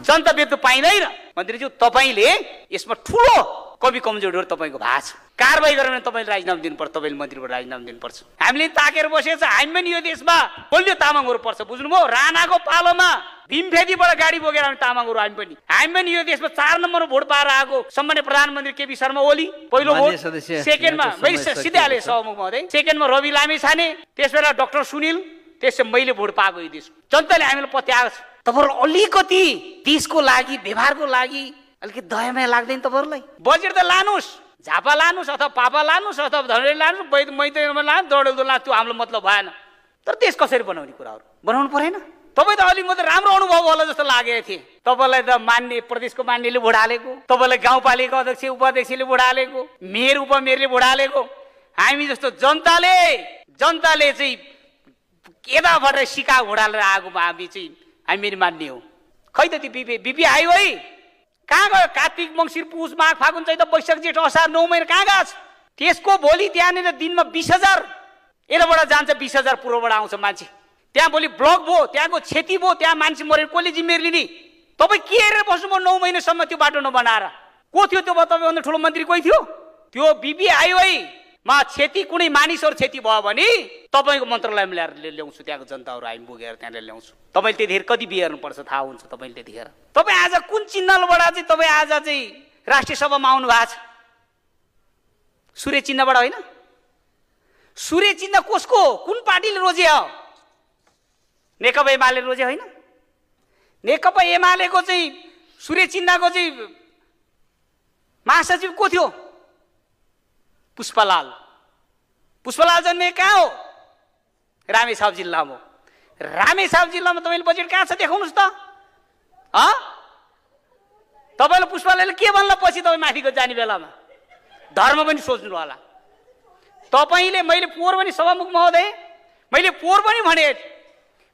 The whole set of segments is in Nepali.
जनता व्यक्ति पाइँदैन। मन्त्रीज्यू तपाईले यसमा ठुलो कमी कमजोरीहरु तपाईको भएको छ। कारबाही गरेर तपाईले राजीनामा दिनुपर्छ, तपाईले मन्त्रीबाट राजीनामा दिनुपर्छ। हामीले ताकेर बसेको छ, हामी पनि यो देशमा बलियो तामाङहरु पर्छ, बुझ्नुभयो? राणाको पालोमा भीमफेदीबाट गाडी बोकेर हामी तामाङहरु हामी पनि यो देशमा 4 नम्बरमा भोट पाएर आएको सम्माननीय प्रधानमन्त्री केपी शर्मा ओली पहिलो भोट, सेकेन्डमा मैले सिधै हाले सभामुख महोदय, सेकेन्डमा रवि लामिछाने, त्यसबेला डाक्टर सुनिल, त्यसै मैले भोट पाएको यो देश। जनताले हामीलाई पत्याएको छ। तपाईहरु अलिकति देशको लागि, व्यवहारको लागि अलिकति दयामाया लाग्दैन तपाईहरुलाई? बजेट त लानुस्, झापा लानुस् अथवा पापा लानुस् अथवा धनरेल लानुस्, मैत्रीमा लानुस्, दौडेलदो लानुस्, त्यो हाम्रो मतलब भएन। तर देश कसरी बनाउने कुराहरु बनाउनु परेन? तपाई त अलि मात्र राम्रो अनुभव होला जस्तो लागेको थियो। तपाईलाई त मान्ने प्रदेशको मान्नेले भोट हालेको, तपाईलाई गाउँपालिका अध्यक्ष उपाध्यक्षले भोट हालेको, मेयर उपमेयरले भोट हालेको। हामी जस्तो जनताले चाहिँ यताबाट सिका भोट हालेर आएको हामी चाहिँ हामी मान्ने हो। खै त त्यो बिपी आयो है, कहाँ गयो? कार्तिक मङ्सिर पुष माघ फागुन चैत वैशाख जेठ असार 9 महिना कहाँ गएको छ? त्यसको भोलि त्यहाँनिर दिनमा 20,000 यताबाट जान्छ, 20,000 पूर्वबाट आउँछ मान्छे। त्यहाँ भोलि ब्लक भयो, त्यहाँको क्षति भयो, त्यहाँ मान्छे मरेर कसले जिम्मेवारी लिने? तपाईँ के हेरेर बस्नुभयो 9 महिनासम्म त्यो बाटो नबनाएर? को थियो त्यो? तपाईँभन्दा ठुलो मन्त्री कोही थियो? त्यो बिपी आयो है मा क्षति कुनै मानिसहरु क्षति भयो भने तपाईको मन्त्रालयमा ल्याएर ल्याउँछु, त्यहाँको जनताहरु हामी बोकेर त्यहाँ ल्याउँछु। तपाईले त्यतिखेर कति बिहेर्नु पर्छ थाहा हुन्छ तपाईले त्यतिखेर। तपाई आज कुन चिन्हबाट चाहिँ तपाई आज चाहिँ राष्ट्रिय सभामा आउनु भएको छ? सूर्य चिन्हबाट होइन? सूर्य चिन्ह कसको? कुन पार्टीले रोजे हो? नेकपा एमाले रोजे होइन? नेकपा एमालेको चाहिँ सूर्य चिन्हको चाहिँ महासचिव को थियो? पुष्पलाल। पुष्पलाल जन्मे कहाँ हो? रामेछाप जिल्लामा। रामेछाप जिल्लामा तपाईले बजेट कहाँ छ देखाउनुस् त? तपाईले पुष्पलालले के भन्ला पछि तपाई माथिको जाने बेलामा? धर्म पनि सोच्नु होला। तपाईले मैले पोहोर पनि सभामुख महोदय मैले पोहोर पनि भने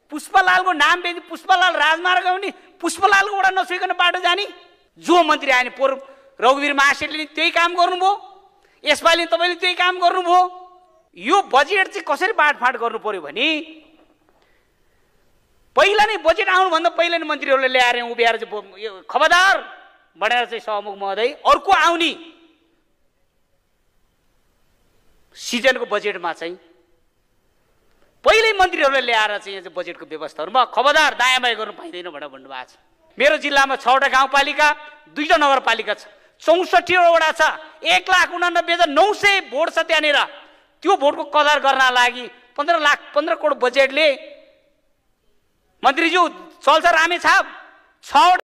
पुष्पलालको नाम बेची पुष्पलाल राजमार्ग पनि पुष्पलालकोबाट नछुइकन बाटो जाने जो मन्त्री आए पोहोर रघुवीर महासेठले त्यही काम गर्नुभयो। यसपालि तपाईले त्यही काम गर्नुभयो। यो बजेट चाहिँ कसरी बाँडफाँड गर्नु पर्यो भने पहिला नै बजेट आउनु भन्दा पहिला नै मन्त्रीहरूले ल्याएर उभिएर चाहिँ खबरदार भनेर चाहिँ सभामुख महोदय अर्को आउने सिजनको बजेटमा चाहिँ पहिल्यै मन्त्रीहरूले ल्याएर चाहिँ बजेटको व्यवस्थाहरुमा खबरदार दायाँबायाँ गर्नु पाइँदैन भनेर भन्नुभएको छ। मेरो जिल्लामा 6 वटा गाउँपालिका 2 टा नगरपालिका छ, 64 वटा छ, 1,89,900 भोट छ त्यहाँनिर। त्यो भोटको कदर गर्न लागि 15 करोड बजेटले मन्त्रीज्यू चल्छ रामेछाप 6